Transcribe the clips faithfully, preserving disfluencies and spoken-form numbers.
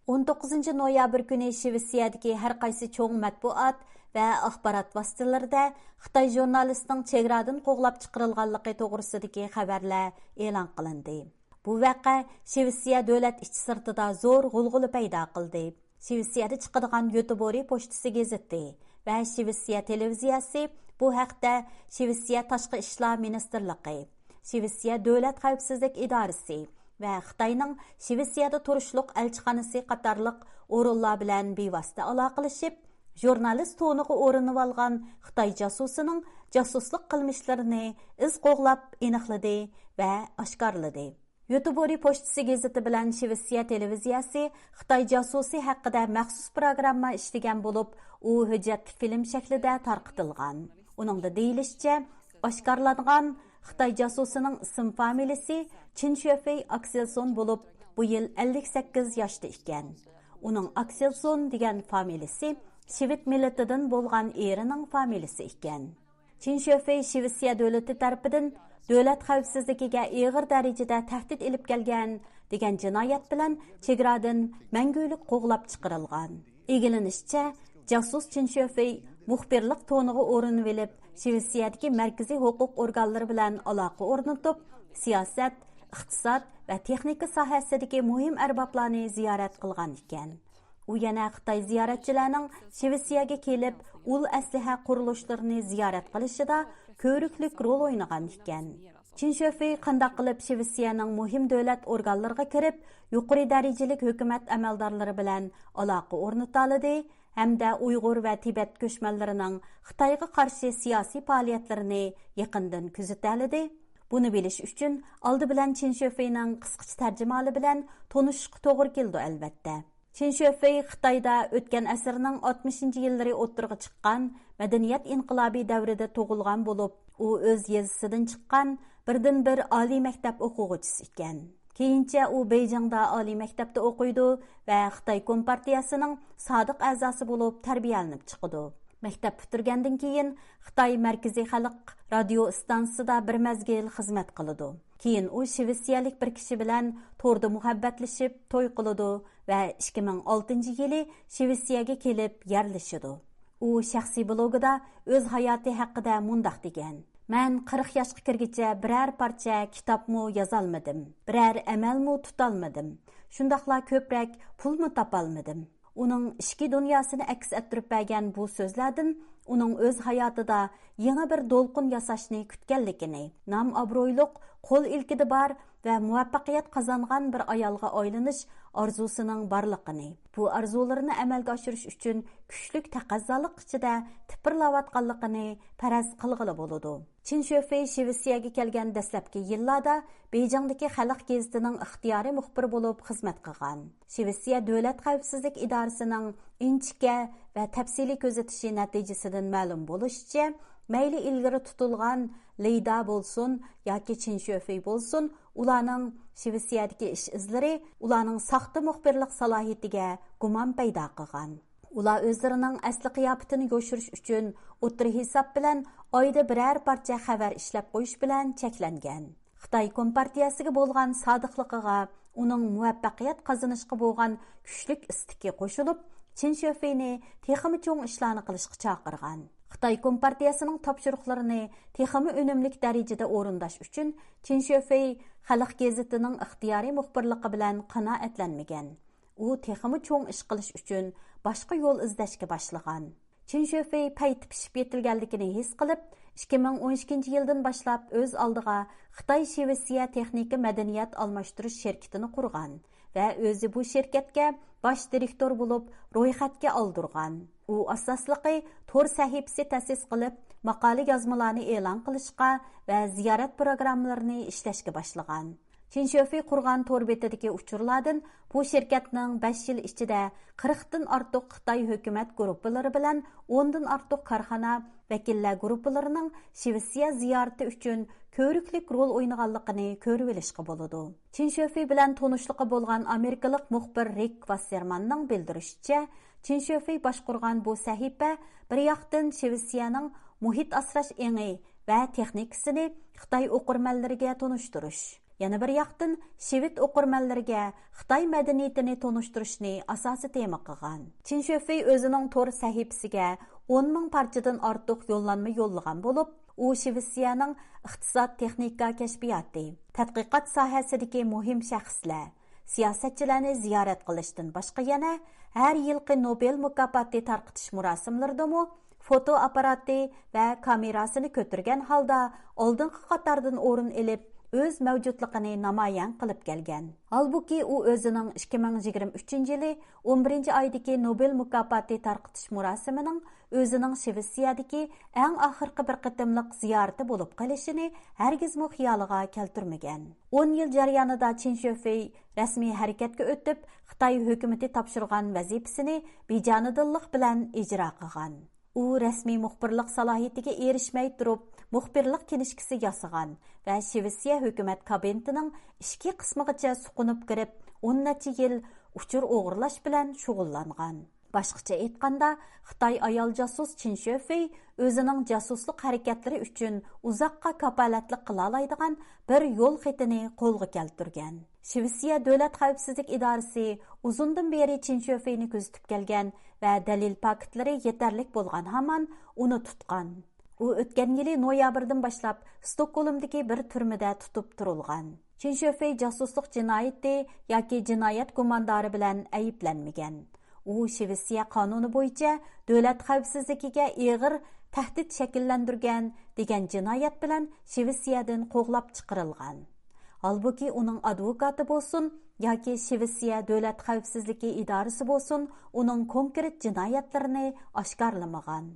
ئون توققۇزىنچى نويابىر كۈنى شىۋېتسىيەدىكى ھەر قايسى چوڭ مەتبۇئات ۋە ئاخبارات ۋاسىتىلىرىدە خىتاي ژۇرنالىستىنىڭ چېگرادىن قوغلاپ چىقىرىلغانلىقى توغرىسىدىكى خەۋەرلەر ئېلان قىلىندى. بۇ ۋەقە شىۋېتسىيە دۆلەت ئىچى سىرتىدا زور غۇلغۇلا پەيدا قىلدى. شىۋېتسىيەدە چىقىدىغان يۆتىبورى پوچتىسى گېزىتى ۋە شىۋېتسىيە تېلېۋىزىيەسى بۇ ھەقتە شىۋېتسىيە تاشقى ئىشلار مىنىستىرلىقى، شىۋېتسىيە دۆلەت خەۋپسىزلىك ئىدارىسى ۋە خىتاينىڭ شىۋېتسىيەدە تۇرۇشلۇق ئەلچىخانىسى قاتارلىق ئورۇنلار بىلەن بىۋاسىتە ئالاقىلىشىپ، ژۇرنالىست تونىغا ئورىنىۋالغان خىتاي جاسۇسىنىڭ جاسۇسلۇق قىلمىشلىرىنى ئىز قوغلاپ ئېنىقلىدى ۋە ئاشكارىلىدى. يۆتىبورى پوچتىسى گېزىتى بىلەن شىۋېتسىيە تېلېۋىزىيەسى خىتاي جاسۇسى ھەققىدە مەخسۇس پروگرامما ئىشلىگەن بولۇپ، ئۇ ھۆججەتلىك فىلىم شەكلىدە تارقىتىلغان. ئۇنىڭدا دېيىلىشىچە، ئاشكارىلانغان خىتاي جاسۇسىنىڭ ئىسىم فامىلىسى چىن شۆفېي ئاكسېلسون بولۇپ، بۇ يىل ئەللىك سەككىز ياشتا ئىكەن. ئۇنىڭ ئاكسېلسون دېگەن فامىلىسى شىۋېت مىللىتىدىن بولغان ئېرىنىڭ فامىلىسى ئىكەن. چىن شۆفېي شىۋېتسىيە دۆلىتى تەرىپىدىن دۆلەت خەۋپسىزلىكىگە ئېغىر دەرىجىدە تەھدىت ئېلىپ كەلگەن دېگەن جىنايەت بىلەن چېگرادىن مەڭگۈلۈك قوغلاپ چىقىرىلغان. ئىگىلىنىشىچە، جاسۇس چىن شۆفېي مۇخبىرلىق تونىغا ئورۇنلىۋېلىپ، شىۋېتسىيەدىكى مەركىزىي ھوقۇق ئورگانلىرى بىلەن ئالاقە ئورنىتىپ، سىياسەت، ئىقتىساد ۋە تېخنىكا ساھەسىدىكى مۇھىم ئەربابلارنى زىيارەت قىلغان ئىكەن. ئۇ يەنە خىتاي زىيارەتچىلەرنىڭ شىۋېتسىيەگە كېلىپ، ئۇل ئەسلىھە قۇرۇلۇشلىرىنى زىيارەت قىلىشىدا كۆرۈكلۈك رول ئوينىغان ئىكەن. چىن شۆفېي قانداق قىلىپ شىۋېتسىيەنىڭ مۇھىم دۆلەت ئورگانلىرىغا كىرىپ، يۇقىرى دەرىجىلىك ھۆكۈمەت ئەمەلدارلىرى بىلەن ئالاقە ئورنىتالىدى ھەمدە ئۇيغۇر ۋە تىبەت كۆچمەنلىرىنىڭ خىتايغا قارشى سىياسىي پائالىيەتلىرىنى يېقىندىن كۆزىتەلىدى؟ بۇنى بىلىش ئۈچۈن ئالدى بىلەن چىن شۆفېينىڭ قىسقىچە تەرجىمىھالى بىلەن تونۇشۇشقا توغرا كېلىدۇ، ئەلۋەتتە. چىن شۆفېي خىتايدا ئۆتكەن ئەسىرنىڭ ئاتمىشىنچى يىللىرى ئوتتۇرىغا چىققان مەدەنىيەت ئىنقىلابى دەۋرىدە تۇغۇلغان بولۇپ، ئۇ ئۆز يېزىسىدىن چىققان بىردىنبىر ئالىي مەكتەپ ئوقۇغۇچىسى ئىكەن. كېيىنچە ئۇ بېيجىڭدا ئالىي مەكتەپتە ئوقۇيدۇ ۋە خىتاي كومپارتىيەسىنىڭ سادىق ئەزاسى بولۇپ تەربىيەلىنىپ چىقىدۇ. مەكتەپ پۈتتۈرگەندىن كېيىن، خىتاي مەركىزىي خەلق رادىيو ئىستانسىسىدا بىر مەزگىل خىزمەت قىلىدۇ. كېيىن ئۇ شىۋېتسىيەلىك بىر كىشى بىلەن توردا مۇھەببەتلىشىپ توي قىلىدۇ ۋە ئىككى مىڭ ئالتىنچى يىلى شىۋېتسىيەگە كېلىپ يەرلىشىدۇ. ئۇ شەخسىي بلوگىدا ئۆز ھاياتى ھەققىدە مۇنداق دېگەن: «مەن قىرىق ياشقا كىرگىچە بىرەر پارچە كىتابمۇ يازالمىدىم، بىرەر ئەمەلمۇ تۇتالمىدىم، شۇنداقلا كۆپرەك پۇلمۇ تاپالمىدىم.» ئۇنىڭ ئىچكى دۇنياسىنى ئەكس ئەتتۈرۈپ بەرگەن بۇ سۆزلەردىن ئۇنىڭ ئۆز ھاياتىدا يېڭى بىر دولقۇن ياساشنى كۈتكەنلىكىنى، نام-ئابرۇيلۇق، قول ئىلكىدە بار ۋە مۇۋەپپەقىيەت قازانغان بىر ئايالغا ئايلىنىش ئارزۇسىنىڭ بارلىقىنى، بۇ ئارزۇلىرىنى ئەمەلگە ئاشۇرۇش ئۈچۈن كۈچلۈك تەقەززالىق ئىچىدە تىپىرلاۋاتقانلىقىنى پەرەز قىلغىلى بولىدۇ. چىن شۆفېي شىۋېتسىيەگە كەلگەن دەسلەپكى يىللاردا بېيجىڭدىكى خەلق گېزىتىنىڭ ئىختىيارىي مۇخبىرى بولۇپ خىزمەت قىلغان. شىۋېتسىيە دۆلەت خەۋپسىزلىك ئىدارىسىنىڭ ئىنچىكە ۋە تەپسىلىي كۆزىتىشى نەتىجىسىدىن مەلۇم بولۇشىچە، مەيلى ئىلگىرى تۇتۇلغان لېيدا بولسۇن ياكى چىن شۆفېي بولسۇن، ئۇلارنىڭ شىۋېتسىيەدىكى ئىش ئىزلىرى ئۇلارنىڭ ساختا مۇخبىرلىق سالاھىيىتىگە گۇمان پەيدا قىلغان. ئۇلار ئۆزلىرىنىڭ ئەسلى قىياپىتىنى يوشۇرۇش ئۈچۈن ئوتتۇرا ھېساب بىلەن ئايدا بىرەر پارچە خەۋەر ئىشلەپ قويۇش بىلەن چەكلەنگەن. خىتاي كومپارتىيەسىگە بولغان سادىقلىقىغا ئۇنىڭ مۇۋەپپەقىيەت قازىنىشقا بولغان كۈچلۈك ئىستىكى قوشۇلۇپ، چىن شۆفېينى تېخىمۇ چوڭ ئىشلارنى قىلىشقا چاقىرغان. خىتاي كومپارتىيەسىنىڭ تاپشۇرۇقلىرىنى تېخىمۇ ئۈنۈملۈك دەرىجىدە ئورۇنداش ئۈچۈن چىن شۆفېي خەلق گېزىتىنىڭ ئىختىيارىي مۇخبىرلىقى بىلەن قانائەتلەنمىگەن. ئۇ تېخىمۇ چوڭ ئىش قىلىش ئۈچۈن باشقا يول ئىزدەشكە باشلىغان. چىن شۆفېي پەي تېپىشىپ يېتىلگەنلىكىنى ھېس قىلىپ، ئىككى مىڭ ئون ئىككىنچى يىلدىن باشلاپ ئۆز ئالدىغا خىتاي شىۋېتسىيە تېخنىكا مەدەنىيەت ئالماشتۇرۇش شىركىتىنى قۇرغان ۋە ئۆزى بۇ شىركەتكە باش دىرېكتور بولۇپ رويخەتكە ئالدۇرغان. ئۇ ئاساسلىقى تور سەھىپىسى تەسىس قىلىپ، ماقالە يازمىلارنى ئېلان قىلىشقا ۋە زىيارەت پروگراممىلىرىنى ئىشلەشكە باشلىغان. چىن شۆفېي قۇرغان تور بېتىدىكى ئۇچۇرلاردىن بۇ شىركەتنىڭ بەش يىل ئىچىدە قىرىقتىن ئارتۇق خىتاي ھۆكۈمەت گۇرۇپپىلىرى بىلەن ئوندىن ئارتۇق كارخانا، ۋەكىللەر گۇرۇپپىلىرىنىڭ شىۋېتسىيە زىيارىتى ئۈچۈن كۆۋرۈكلۈك رول ئوينىغانلىقىنى كۆرۈۋېلىشقا بولىدۇ. چىن شۆفېي بىلەن تونۇشلۇقى بولغان ئامېرىكىلىق مۇخبىر رىك ۋاسسېرماننىڭ بىلدۈرۈشىچە، چىن شۆفېي باشقۇرغان بۇ سەھىپە بىر ياقتىن شىۋېتسىيەنىڭ مۇھىت ئاسراش ئېڭى ۋە تېخنىكىسىنى خىتاي ئوقۇرمەنلىرىگە تونۇشتۇرۇش، يەنە بىر ياقتىن، شىۋېد ئوقۇرمەنلىرىگە خىتاي مەدەنىيىتىنى تونۇشتۇرۇشنى ئاساسىي تېما قىلغان. چىن شۆفېي ئۆزىنىڭ تور سەھىپىسىگە ئون مىڭ پارچىدىن ئارتۇق يوللانما يوللىغان بولۇپ، ئۇ شىۋېتسىيەنىڭ ئىقتىساد، تېخنىكا كەشپىياتى، تەتقىقات ساھەسىدىكى مۇھىم شەخسلەر، سىياسەتچىلەرنى زىيارەت قىلىشتىن باشقا يەنە ھەر يىلقى نوبېل مۇكاپاتى تارقىتىش مۇراسىملىرىدىمۇ فوتو ئاپپاراتى ۋە كامېراسىنى كۆتۈرگەن ھالدا ئالدىنقى قاتاردىن ئورۇن ئېلىپ، ئۆز مەۋجۇتلۇقىنى نامايان قىلىپ كەلگەن. ھالبۇكى، ئۇ ئۆزىنىڭ ئىككى مىڭ يىگىرمە ئۈچىنچى يىلى ئون بىرىنچى ئايدىكى نوبېل مۇكاپاتى تارقىتىش مۇراسىمىنىڭ ئۆزىنىڭ شىۋېتسىيەدىكى ئەڭ ئاخىرقى بىر قېتىملىق زىيارىتى بولۇپ قېلىشىنى ھەرگىزمۇ خىيالىغا كەلتۈرمىگەن. ئون يىل جەريانىدا چىن شۆفېي رەسمىي ھەرىكەتكە ئۆتۈپ، خىتاي ھۆكۈمىتى تاپشۇرغان ۋەزىپىسىنى بىجانىدىللىق بىلەن ئىجرا قىلغان. ئۇ رەسمىي مۇخبىرلىق سالاھىيىتىگە ئېرىشمەي تۇرۇپ، مۇخبىرلىق كىنىشكىسى ياسىغان ۋە شىۋېتسىيە ھۆكۈمەت كابىنېتىنىڭ ئىچكى قىسمىغىچە سۇقۇنۇپ كىرىپ، ئون نەچچە يىل ئۇچۇر ئوغرىلاش بىلەن شۇغۇللانغان. باشقىچە ئېيتقاندا، خىتاي ئايال جاسۇس چىن شۆفېي ئۆزىنىڭ جاسۇسلۇق ھەرىكەتلىرى ئۈچۈن ئۇزاققا كاپالەتلىك قىلالايدىغان بىر يول خېتىنى قولغا كەلتۈرگەن. شىۋېتسىيە دۆلەت خەۋپسىزلىك ئىدارىسى ئۇزۇندىن بېرى چىن شۆفېينى كۆزىتىپ كەلگەن ۋە دەلىل پاكىتلىرى يېتەرلىك بولغان ھامان ئۇنى تۇتقان. ئۇ ئۆتكەن يىلى نويابىردىن باشلاپ ستوكھولمدىكى بىر تۈرمىدە تۇتۇپ تۇرۇلغان. چىن شۆفېي جاسۇسلۇق جىنايىتى ياكى جىنايەت گۇماندارى بىلەن ئەيىبلەنمىگەن. ئۇ شىۋېتسىيە قانۇنى بويىچە دۆلەت خەۋپسىزلىكىگە ئېغىر تەھدىت شەكىللەندۈرگەن دېگەن جىنايەت بىلەن شىۋېتسىيەدىن قوغلاپ چىقىرىلغان. ھالبۇكى، ئۇنىڭ ئادۋوكاتى بولسۇن ياكى شىۋېتسىيە دۆلەت خەۋپسىزلىكى ئىدارىسى بولسۇن ئۇنىڭ كونكرېت جىنايەتلىرىنى ئاشكارىلىمىغان.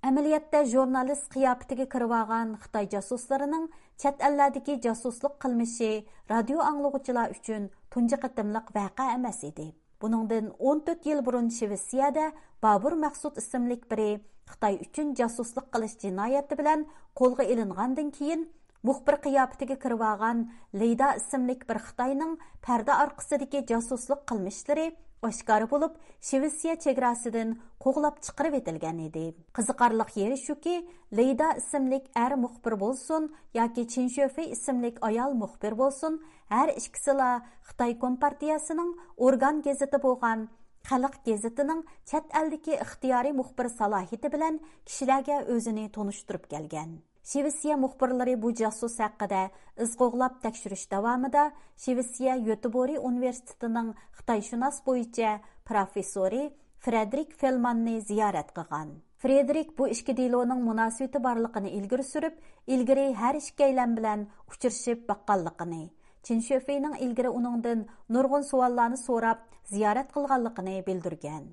ئەمەلىيەتتە، ژۇرنالىست قىياپىتىگە كىرىۋالغان خىتاي جاسۇسلىرىنىڭ چەت ئەللەردىكى جاسۇسلۇق قىلمىشى رادىيو ئاڭلىغۇچىلار ئۈچۈن تۇنجى قېتىملىق ۋەقە ئەمەس ئىدى. بۇنىڭدىن ئون تۆت يىل بۇرۇن شىۋېتسىيەدە بابۇر مەخسۇت ئىسىملىك بىرى خىتاي ئۈچۈن جاسۇسلۇق قىلىش جىنايىتى بىلەن قولغا ئېلىنغاندىن كېيىن، مۇخبىر قىياپىتىگە كىرىۋالغان لېيدا ئىسىملىك بىر خىتاينىڭ پەردە ئارقىسىدىكى جاسۇسلۇق قىلمىشلىرى ئاشكارا بولۇپ، شىۋېتسىيە چېگراسىدىن قوغلاپ چىقىرىۋېتىلگەن ئىدى. قىزىقارلىق يېرى شۇكى، لېيدا ئىسىملىك ئەر مۇخبىر بولسۇن ياكى چىن شۆفېي ئىسىملىك ئايال مۇخبىر بولسۇن، ھەر ئىككىسىلا خىتاي كومپارتىيەسىنىڭ ئورگان گېزىتى بولغان خەلق گېزىتىنىڭ چەت ئەلدىكى ئىختىيارىي مۇخبىر سالاھىيىتى بىلەن كىشىلەرگە ئۆزىنى تونۇشتۇرۇپ كەلگەن. شىۋېتسىيە مۇخبىرلىرى بۇ جاسۇس ھەققىدە ئىز قوغلاپ تەكشۈرۈش داۋامىدا شىۋېتسىيە يۆتېبورى ئۇنىۋېرسىتېتىنىڭ خىتايشۇناس بويىچە پروفېسسورى فرېدېرىك فېلماننى زىيارەت قىلغان. فرېدېرىك بۇ ئىككى دېلونىڭ مۇناسىۋىتى بارلىقىنى ئىلگىرى سۈرۈپ، ئىلگىرى ھەر ئىككىيلەن بىلەن ئۇچرىشىپ باققانلىقىنى، چىن شۆفېينىڭ ئىلگىرى ئۇنىڭدىن نۇرغۇن سوئاللارنى سوراپ، زىيارەت قىلغانلىقىنى بىلدۈرگەن.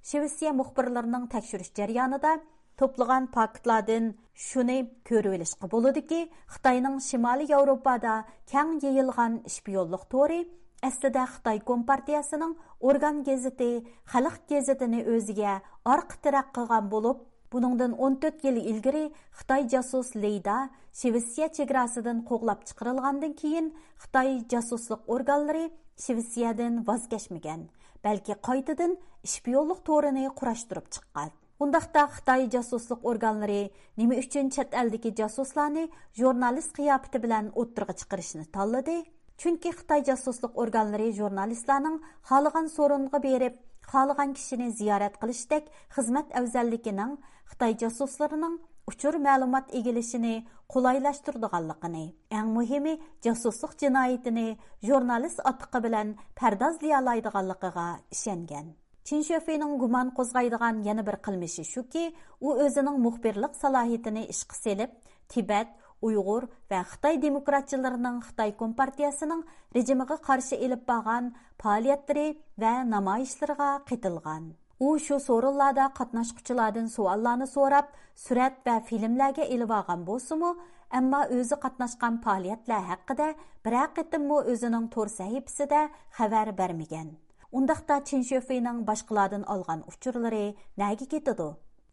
شىۋېتسىيە مۇخبىرلىرىنىڭ تەكشۈرۈش جەريانىدا توپلىغان پاكىتلاردىن شۇنى كۆرۈۋېلىشقا بولىدۇكى، خىتاينىڭ شىمالىي ياۋروپادا كەڭ يېيىلغان شپىيونلۇق تورى ئەسلىدە خىتاي كومپارتىيەسىنىڭ ئورگان گېزىتى خەلق گېزىتىنى ئۆزىگە ئارقا تىرەك قىلغان بولۇپ، بۇنىڭدىن ئون تۆت يىل ئىلگىرى خىتاي جاسۇس لېيدا شىۋېتسىيە چېگراسىدىن قوغلاپ چىقىرىلغاندىن كېيىن، خىتاي جاسۇسلۇق ئورگانلىرى شىۋېتسىيەدىن ۋاز كەچمىگەن، بەلكى قايتىدىن شپىيونلۇق تورىنى قۇراشتۇرۇپ چىققان. ئۇنداقتا خىتاي جاسۇسلۇق ئورگانلىرى نېمە ئۈچۈن چەت ئەلدىكى جاسۇسلارنى ژۇرنالىست قىياپىتى بىلەن ئوتتۇرىغا چىقىرىشنى تاللىدى؟ چۈنكى خىتاي جاسۇسلۇق ئورگانلىرى ژۇرنالىستلارنىڭ خالىغان سورۇنغا بېرىپ، خالىغان كىشىنى زىيارەت قىلىشتەك خىزمەت ئەۋزەللىكىنىڭ خىتاي جاسۇسلىرىنىڭ ئۇچۇر مەلۇمات ئىگىلىشىنى قولايلاشتۇرىدىغانلىقىنى، ئەڭ مۇھىمى، جاسۇسلۇق جىنايىتىنى ژۇرنالىست ئاتىقى بىلەن پەردازلىيالايدىغانلىقىغا ئىشەنگەن. چىن شۆفېينىڭ گۇمان قوزغايدىغان يەنە بىر قىلمىشى شۇكى، ئۇ ئۆزىنىڭ مۇخبىرلىق سالاھىيىتىنى ئىشقا سېلىپ، تىبەت، ئۇيغۇر ۋە خىتاي دېموكراتچىلىرىنىڭ خىتاي كومپارتىيەسىنىڭ رېجىمىغا قارشى ئېلىپ بارغان پائالىيەتلىرى ۋە نامايىشلىرىغا قېتىلغان. ئۇ شۇ سورۇنلاردا قاتناشقۇچىلاردىن سوئاللارنى سوراپ، سۈرەت ۋە فىلىملەرگە ئېلىۋالغان بولسىمۇ، ئەمما ئۆزى قاتناشقان پائالىيەتلەر ھەققىدە بىرەر قېتىممۇ ئۆزىنىڭ تور سەھىپىسىدە خەۋەر بەرمىگەن. ئۇنداقتا چىن شۆفېينىڭ باشقىلاردىن ئالغان ئۇچۇرلىرى نەگە كېتىدۇ؟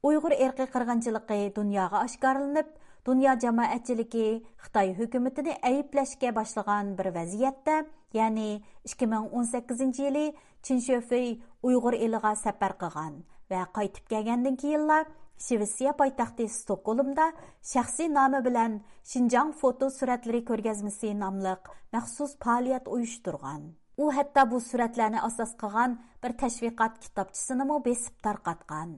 ئۇيغۇر ئىرقىي قىرغىنچىلىقى دۇنياغا ئاشكارىلىنىپ، دۇنيا جامائەتچىلىكى خىتاي ھۆكۈمىتىنى ئەيىبلەشكە باشلىغان بىر ۋەزىيەتتە، يەنى ئىككى مىڭ ئون سەككىزىنچى يىلى چىن شۆفېي ئۇيغۇر ئېلىغا سەپەر قىلغان ۋە قايتىپ كەلگەندىن كېيىنلا، شىۋېتسىيە پايتەختى ستوكھولمدا شەخسىي نامى بىلەن شىنجاڭ فوتو سۈرەتلىرى كۆرگەزمىسى ناملىق مەخسۇس پائالىيەت ئۇيۇشتۇرغان. ئۇ ھەتتا بۇ سۈرەتلەرنى ئاساس قىلغان بىر تەشۋىقات كىتابچىسىنىمۇ بېسىپ تارقاتقان.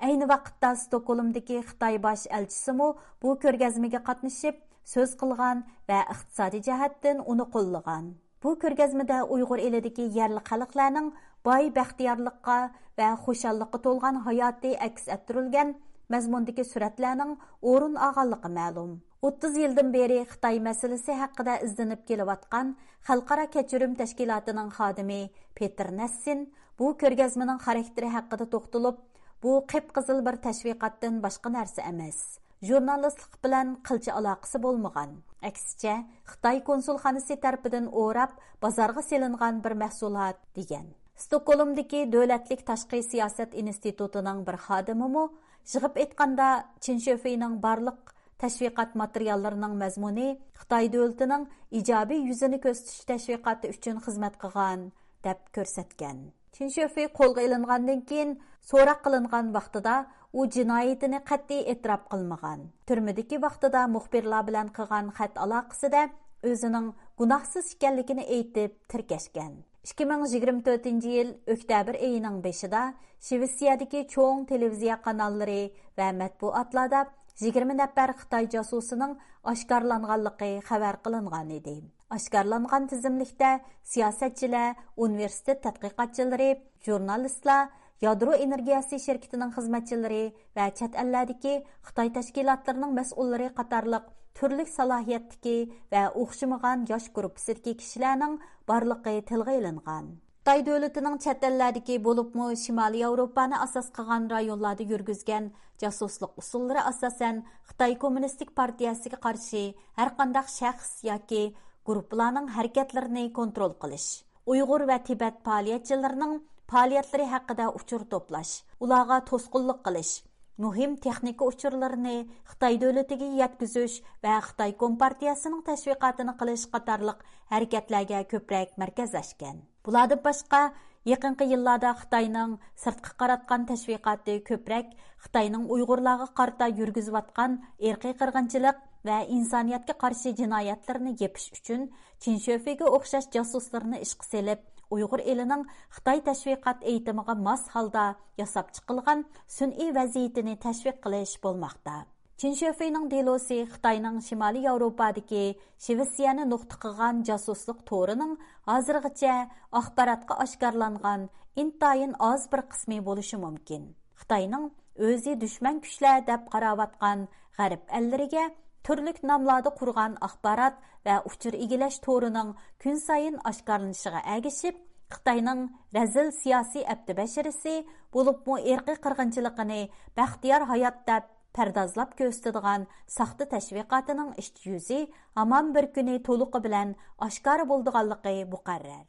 ئەينى ۋاقىتتا ستوكھولمدىكى خىتاي باش ئەلچىسىمۇ بۇ كۆرگەزمىگە قاتنىشىپ، سۆز قىلغان ۋە ئىقتىسادىي جەھەتتىن ئۇنى قوللىغان. بۇ كۆرگەزمىدە ئۇيغۇر ئېلىدىكى يەرلىك خەلقلەرنىڭ باي بەختىيارلىققا ۋە خۇشاللىققا تولغان ھاياتى ئەكس ئەتتۈرۈلگەن مەزمۇندىكى سۈرەتلەرنىڭ ئورۇن ئالغانلىقى مەلۇم. ئوتتۇز يىلدىن بېرى خىتاي مەسىلىسى ھەققىدە ئىزدىنىپ كېلىۋاتقان خەلقئارا كەچۈرۈم تەشكىلاتىنىڭ خادىمى پېتىر نەسسىن بۇ كۆرگەزمىنىڭ خاراكتېرى ھەققىدە توختىلىپ، بۇ قىپقىزىل بىر تەشۋىقاتتىن باشقا نەرسە ئەمەس. ژۇرنالىستلىق بىلەن قىلچە ئالاقىسى بولمىغان. ئەكسىچە، خىتاي كونسۇلخانىسى تەرىپىدىن ئوراپ، بازارغا سېلىنغان بىر مەھسۇلات، دېگەن. ستوكھولمدىكى دۆلەتلىك تاشقى سىياسەت ئىنستىتۇتىنىڭ بىر خادىمىمۇ يىغىپ ئېيتقاندا، چىن شۆفېينىڭ بارلىق تەشۋىقات ماتېرىياللىرىنىڭ مەزمۇنى خىتاي دۆلىتىنىڭ ئىجابىي يۈزىنى كۆرسىتىش تەشۋىقاتى ئۈچۈن خىزمەت قىلغان، دەپ كۆرسەتكەن. چىن شۆفېي قولغا ئېلىنغاندىن كېيىن، سوراق قىلىنغان ۋاقتىدا ئۇ جىنايىتىنى قەتئىي ئېتىراپ قىلمىغان. تۈرمىدىكى ۋاقتىدا مۇخبىرلار بىلەن قىلغان خەت ئالاقىسىدە ئۆزىنىڭ گۇناھسىز ئىكەنلىكىنى ئېيتىپ تىركەشكەن. ئىككى مىڭ يىگىرمە تۆتىنچى يىل ئۆكتەبىر ئېيىنىڭ بېشىدا شىۋېتسىيەدىكى چوڭ تېلېۋىزىيە قاناللىرى ۋە مەتبۇئاتلاردا يىگىرمە نەپەر خىتاي جاسۇسىنىڭ ئاشكارىلانغانلىقى خەۋەر قىلىنغان ئىدى. ئاشكارىلانغان تىزىملىكتە سىياسەتچىلەر، ئۇنىۋېرسىتېت تەتقىقاتچىلىرى، ژۇرنالىستلار، يادرو ئېنېرگىيەسى شىركىتىنىڭ خىزمەتچىلىرى ۋە چەت ئەللەردىكى خىتاي تەشكىلاتلىرىنىڭ مەسئۇللىرى قاتارلىق تۈرلۈك سالاھىيەتتىكى ۋە ئوخشىمىغان ياش گۇرۇپپىسىدىكى كىشىلەرنىڭ بارلىقى تىلغا ئېلىنغان. خىتاي دۆلىتىنىڭ چەت ئەللەردىكى، بولۇپمۇ شىمالىي ياۋروپانى ئاساس قىلغان رايونلاردا يۈرگۈزگەن جاسۇسلۇق ئۇسۇللىرى ئاساسەن خىتاي كوممۇنىستىك پارتىيەسىگە قارشى ھەرقانداق شەخس ياكى گۇرۇپپىلارنىڭ ھەرىكەتلىرىنى كونترول قىلىش، ئۇيغۇر ۋە تىبەت پائالىيەتچىلىرىنىڭ پائالىيەتلىرى ھەققىدە ئۇچۇر توپلاش، ئۇلارغا توسقۇنلۇق قىلىش، مۇھىم تېخنىكا ئۇچۇرلىرىنى خىتاي دۆلىتىگە يەتكۈزۈش ۋە خىتاي كومپارتىيەسىنىڭ تەشۋىقاتىنى قىلىش قاتارلىق ھەرىكەتلەرگە كۆپرەك مەركەزلەشكەن. بۇلاردىن باشقا، يېقىنقى يىللاردا خىتاينىڭ سىرتقا قاراتقان تەشۋىقاتى كۆپرەك خىتاينىڭ ئۇيغۇرلارغا قارىتا يۈرگۈزۈۋاتقان ئىرقىي قىرغىنچىلىق ۋە ئىنسانىيەتكە قارشى جىنايەتلىرىنى يېپىش ئۈچۈن چىن شۆفېيگە ئوخشاش جاسۇسلىرىنى ئىشقا سېلىپ، ئۇيغۇر ئېلىنىڭ خىتاي تەشۋىقات ئېيتىمىغا ماس ھالدا ياساپ چىقىلغان سۈنئىي ۋەزىيىتىنى تەشۋىق قىلىش بولماقتا. چىن شۆفېينىڭ دېلوسى خىتاينىڭ شىمالىي ياۋروپادىكى شىۋېتسىيەنى نۇقتا قىلغان جاسۇسلۇق تورىنىڭ ھازىرغىچە ئاخباراتقا ئاشكارىلانغان ئىنتايىن ئاز بىر قىسمى بولۇشى مۇمكىن. خىتاينىڭ ئۆزى دۈشمەن كۈچلەر دەپ قاراۋاتقان غەرب ئەللىرىگە تۈرلۈك ناملاردا قۇرغان ئاخبارات ۋە ئۇچۇر ئىگىلەش تورىنىڭ كۈنسايىن ئاشكارىلىنىشىغا ئەگىشىپ، خىتاينىڭ رەزىل سىياسىي ئەپتى بەشىرىسى، بولۇپمۇ ئىرقىي قىرغىنچىلىقىنى بەختىيار ھايات دەپ پەردازلاپ كۆرسىتىدىغان ساختا تەشۋىقاتىنىڭ ئىچ يۈزى ھامان بىر كۈنى تولۇقى بىلەن ئاشكارا بولىدىغانلىقى مۇقەررەر.